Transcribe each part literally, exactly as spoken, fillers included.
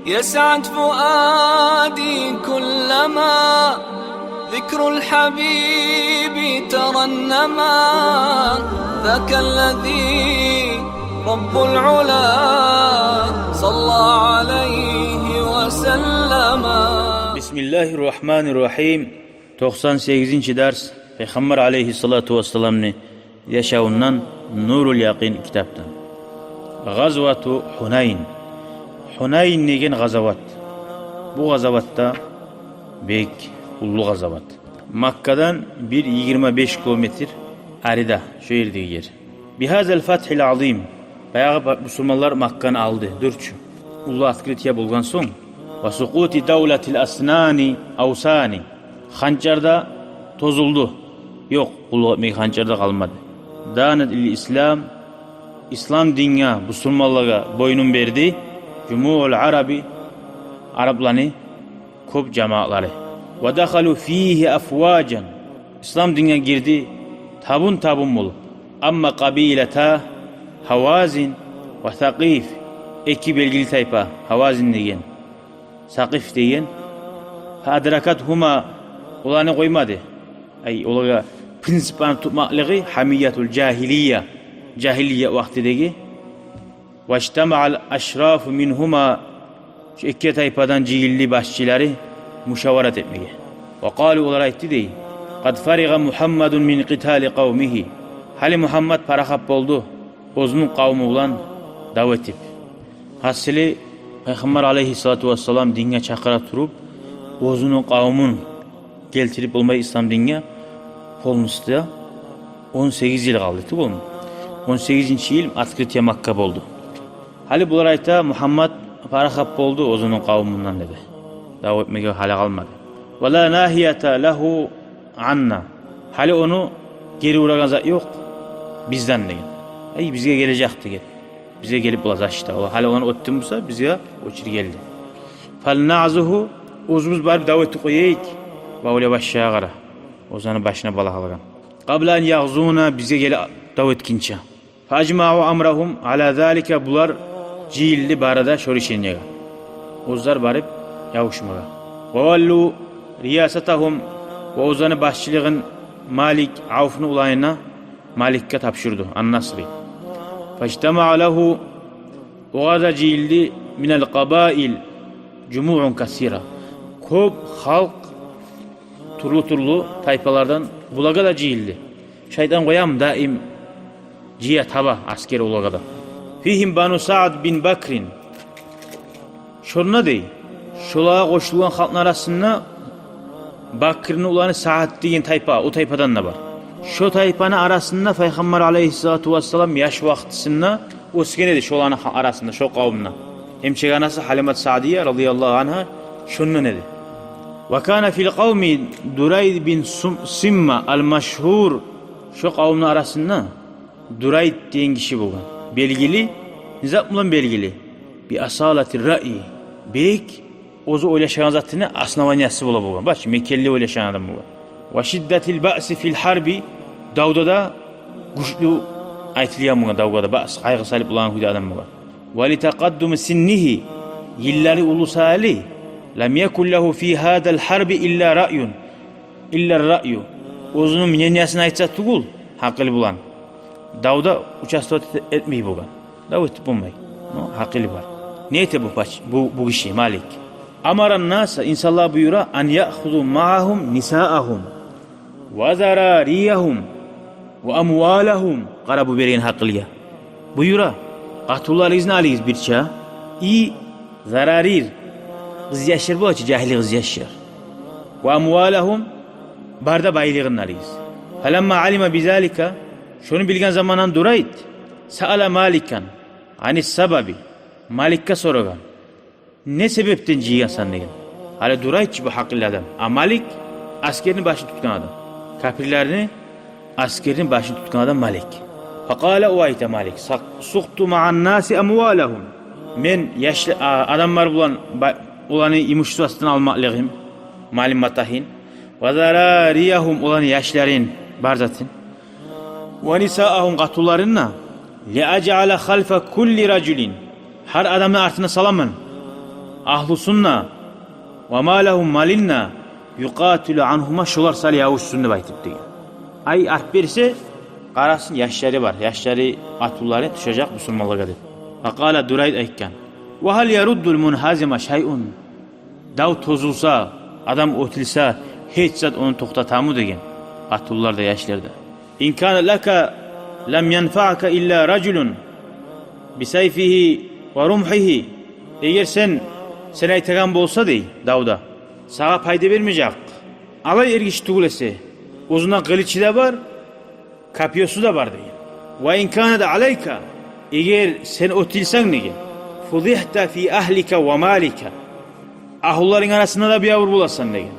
يسعد فؤادي كلما ذكر الحبيب ترنما، ذاك الذي رب العلا صلى عليه وسلم. بسم الله الرحمن الرحيم. Токъсан сегизинчи дарс. Пайхаммар алейгьиссалату вассаламны яшавундан, Нурул Якъин китапдан. Гъазвату Гьунайн. Гьунайн деген гъазават. Бу гъазават да бек уллу гъазават. Маккадан бир йигирма беш километр арида, шо ердеги ер. Бигьазал фатгьил азим. Баягъы ба-, бусурманлар Макканы алды, дюр чю. Уллу открытие болгъан сонг. Ва сукъути давлатил аснани, авсани. Ханчар да тозулду. Ёкъ, къуллукъ этмеге ханчар да къалмады. Данат лил ислам. Ислам динге, бусурманлагъа бойнун берди. Жумуул араби. Арабланы кёп жамаатлары. Ва дахалу фигьи афважан. Ислам динге гирди табун-табун болуп. Амма къабилата Гьавазин ва Сакъиф, эки белгили тайпа, Гьавазин деген, Сакъиф деген, фа адракатгьума, оланы къоймады. Ай, олагъа принципни тутмакълыгъы гьамиятул жагьилия, жагьилия вакътидеги. Важтамаал ашрафу мингьума, шо эки тайпадан жыйылды башчылары мушаварат этмеге. Ва къалу, олар айтды дей: къад фаригъа Мугьаммадун мин къитали къавмигьи. Гьали Мугьаммад парахат болду оьзюню къавуму булан дав этип. Гьасили, Пайхаммар алейгьиссалату вассалам динге чакъыра туруп, оьзюню къавумун гелтирип болмай ислам динге полностью он сегиз йыл къалды тюгюлмю? Он сегизинчи йыл открытие Макка болду. Гьали булар айта: Мугьаммад парахат болду оьзюню къавумундан, деди. Дав этмеге гьали къалмады. Ва ла нагьията лагьу анна. Гьали ону гери урагъан зат ёкъ бизден деген. Ай, бизге гележек деген. Бизге гелип бола защита. О, гьали ону оьтдюм буса, бизге очередь гелди. Фалнагъзугьу, оьзюбюз барып дав этип къояйыкъ. Ва оьле башлагъа къара. Оьзюню башына бала гелген. Къабла ан ягъзуна, бизге гелип дав этгинче. Фаажмау амрагьум ала залика, булар жыйылды бары да шо решениеге. Оьзлер барып ябушмагъа. Ва валлу риясатагьум, ва оьзлени башчылыгъын Малик Авфну уланына Маликге тапшурду, ан-Насри. Фажтамаа лагьу, огъар да жыйылды, минал къабаил жумуун касира. Кёп халкъ, тюрлю-тюрлю тайпалардан булагъа да жыйылды. Шайтан къоямы, даим жыя, таба аскер олагъа да. Фигьим бану Саад бин Бакрин. Шонда дей, шолагъа къошулгъан халкъны арасында Бакрны уланы Саад деген тайпа, о тайпадан да бар. Шо тайпаны арасында Пайхаммар алейгьиссалату вассалам яш вакътисинде оьсген эди шоланы ха-, арасында, шо къавумда. Эмчек анасы Гьалимат Саадия радияллагьу ангьа шондан эди. Ва кана фил къавми Дурайд бин Сум-, Симма ал-машгьур. Шо къавумну арасында Дурайд деген гиши болгъан. Белгили, не зат булан белгили? Би асалати раъи. Бек оьзю ойлашагъан затыны основаниясы бола болгъан. Бачы, мекенли ойлашагъан адам болгъан. Ва шиддатил баъси фил гьарби, давда да гючлю айтылгъан болгъан, давгъа да баъс, къайгъы салып болагъан кюйде адам болгъан. Ва ли такъаддуми синнигьи, йыллары уллу саялы, лам якун лагьу фи гьазал гьарби илла раъюн, илла раъю. Оьзюню мнениясын айтса тюгюл, гьакъыл булан, давда участвовать этмей болгъан. Дав этип болмай. Но гьакъыл бар. Не эте бу пач-, бу, бу гиши, Малик? Амаран наса, инсанлагъа буюра, ан яъхузу магьагьум нисаагьум ва зарариягьум ва амвалагьум. Къара бу берген гьакъылгъа. Буюра: къатунларыгъызны алыгъыз бирче, и зарарир, къызъяшлар бола чы, жагьили къызъяшлар, ва амвалагьум, бар да байлыгъын алыгъыз. Фаламма алима бизалика, шону билген замандан Дурайд, саала Маликан анис сабаби, Маликге сорагъан. Не себепден жыйгъансан деген. Гьали Дурайд чы бу гьакъыллы адам. А Малик аскерни башын тутгъан адам. Капирлени аскерни башын тутгъан адам Малик. Факъала, о айта, Малик: сакъ-, сукъту маан наси амвалагьум. Мен яшла-, а, адамлар булан ба-, оланы имуществосун алмакълыгъым, малын-матагьын, ва зарариягьум, оланы яшларын, бар затын, ва нисаагьум, къатунларын да, ли ажъала халфа кулли ражулин, гьар адамны артына саламан, Агьлу сунна ва малугьум, малын да, юкъатилу ангьума, шолар саялы ябушсун деп айтып деген. Ай, арт берсе, къарасын, яшлары бар, яшлары, къатынлары тюшежек бусурманлагъа деп. Факъала Дурайд айтгъан: ва гьал яруддул мунхазима шайъун? Дав тозулса, адам оьтюлсе, гьеч зат ону токътатамы деген. Къатынлар да, яшлар да. Ин кана лака лам янфаъка илла ражулун бисайфигьи ва румхигьи. Эгер сен, сен айтагъан болса дей, давда сагъа пайда бермежек алай эргиши тюгюл эсе, оьзюнде къылычы да бар, копьёсу да бар деген. Ва ин кана да алайка, эгер сен оьтюлсенг деген, фудихта фи агьлика ва малика, агьлуларынг арасында да биябур боласан деген.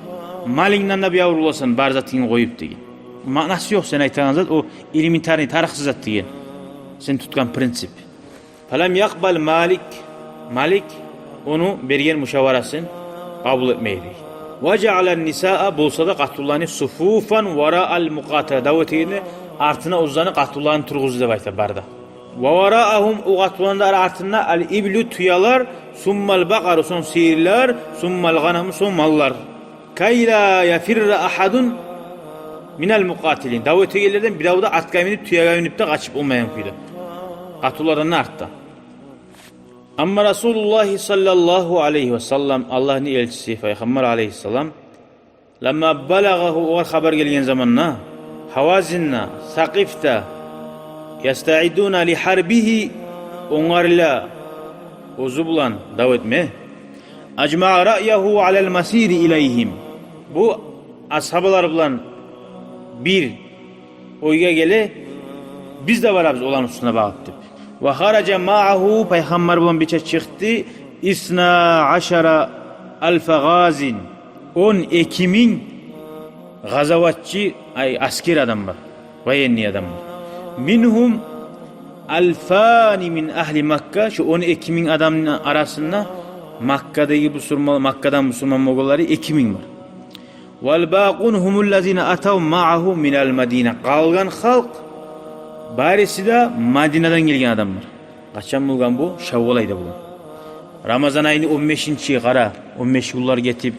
Малынгдан да биябур боласан, бар затынгны къоюп деген. Маънасы ёкъ сен айтагъан зат, о элементарный, тарыкъсыз зат деген. Сен тутгъан принцип. Фалам якъбал Малик, Малик ону берген мушаварасын къабул этмей дей. Ва жаъала нисаа, болса да къатынланы, суфуфан вараал мукъатила, дав этегенни артына оьзлени къатынларын тургъузду деп айта Барда. Ва вараагьум, о къатынланы да артында, ал иблу, тюелер, суммал бакъару, сонг сыйырлар, суммал гъанаму, сонг маллар. Кай ла яфирра агьадун минал мукъатилин. Дав этегенлерден бирев де атгъа минип, тюеге минип де къачып болмайгъан кюйде. Къатынлардан да артда. Амма Расулуллагьи саллаллагьу алайгьи ва саллам, Аллагьны элчиси пайхаммар алайгьиссалам, ламма балагъагьу, огъар хабар гелген заманда, Гьавазинде, Сакъифде, ястаиддуна ли гьарбигьи, онгарыла оьзю булан дав этме. Ажмаа раъягьу алал масири илайгьим. Бу асгьабалар булан бир ойгъа геле, биз де барабыз оланы уьстюне багъып деп. Ва хаража маагьу, пайхаммар булан бирче чыкъды, исна ашара алфа гъазин, он эки минг гъазаватчы, ай, аскер адамлар, военный адамлар. Мингьум алфани мин агьли Макка, шу он эки минг адамны арасында Маккадагъы бусурман, Маккадан бусурман болгъанлары эки минг бар. Вал бакъун гьумуллазина атав маагьу минал Мадина. Къалгъан халкъ бариси де Мадинадан гелген адамлар. Къачан болгъан бу? Шаввал айда болгъан. Рамазан айны он бешинчи, къара, он беш гюнлер гетип,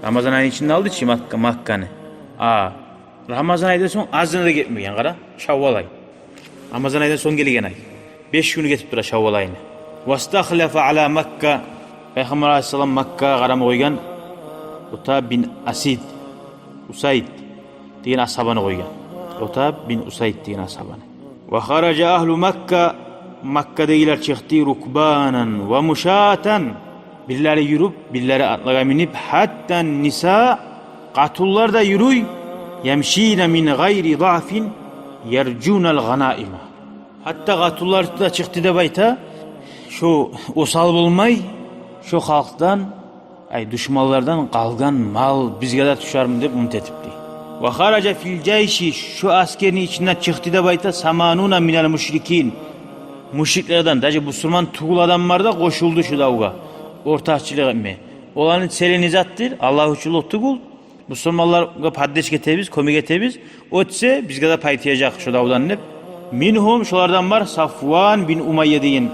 Рамазан айны ичинде алды чы Макка, Макканы. А, Рамазан айдан сонг азына да гетмеген, къара, Шаввал ай. Рамазан айдан сонг гелген ай. Беш гюню гетип тура Шаввал айны. Вастахлафа ала Макка. Пайхаммар алайгьиссалам Маккагъа къарама къойгъан Утаб бин Асид, Усайд деген асгьабаны къойгъан. Утаб бин Усайд деген асгьабаны. Ва хаража агьлу Макка, Маккадагъылар чыкъды, рукбанан ва мушатан. Бирлери юрюп, бирлери атлагъа минип, гьатта ниса, къатынлар да юрюй, ямшина мин гъайри даъфин, яржунал гъанаима. Гьатта къатынлар да чыкъды деп айта, шо осал болмай, шо халкъдан, ай, душманлардан къалгъан мал бизге де тюшерми деп умут этип дей. Ва хаража фил жайши, шо аскерни ичинде чыкъды деп айта, самануна минал мушрикин. Мушриклерден, даже бусурман тюгюл адамлар да къошулду шо давгъа, ортакъчылыкъ этме. Оланы цели не затдыр? Аллагь учунлукъ тюгюл. Бусурманлагъа поддержка этебиз, кёмек этебиз. Оьтсе, бизге де пай тиежек шо давдан деп. Мингьум, шолардан бар Сафван бин Умайя деген,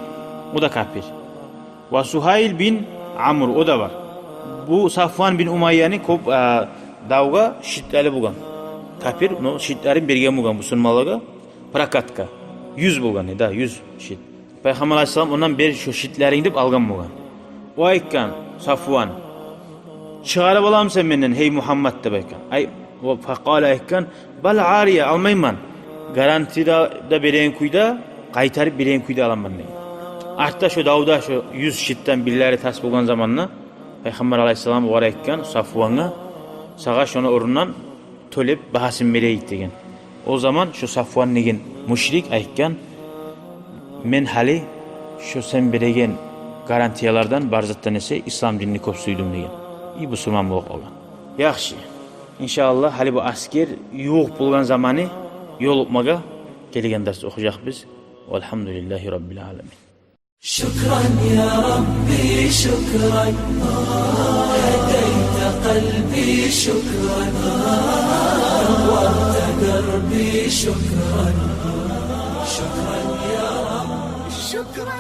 о да капир. Ва Сугьайл бин Амр, о да бар. Бу Сафван бин Умайяны кёп, а, давгъа шитлери болгъан. Капир, но шитлерин берген болгъан бусурманлагъа прокатгъа. Юз болгъан, да, юз шит. Пайхаммар алайгьиссалам ондан: «Бер шо шитлеринг», — деп алгъан болгъан. О айтгъан, Сафван: «Чыгъарып аламысан менден, гьей Мугьаммад?» — деп айтгъан. Ай, о факъала, айтгъан: «Бал ария, алмайман. Гарантия да береген кюйде, къайтарып береген кюйде аламан», — деген. Артда шо давда шо юз шитден бирлери тас болгъан заманда Пайхаммар алайгьиссалам огъар айтгъан, Сафвангъа: «Сагъа шону орнундан тёлеп багьасын берейик», — деген. О заман шо Сафван деген мушрик айтгъан: «Мен гьали шо сен береген гарантиялардан, бар затдан эсе ислам динни кёп сюйдюм», — деген. И бусурман болуп къалгъан. Яхшы. Иншааллагь, гьали бу аскер ювукъ болгъан заманы ёлукъмагъа, гелеген дарс охужакъбыз. Валгьамдулиллагьи раббил аламин. شكرا يا ربي، شكرا، هديت قلبي، شكرا، نورت دربي، شكرا، شكرا يا رب، شكرا.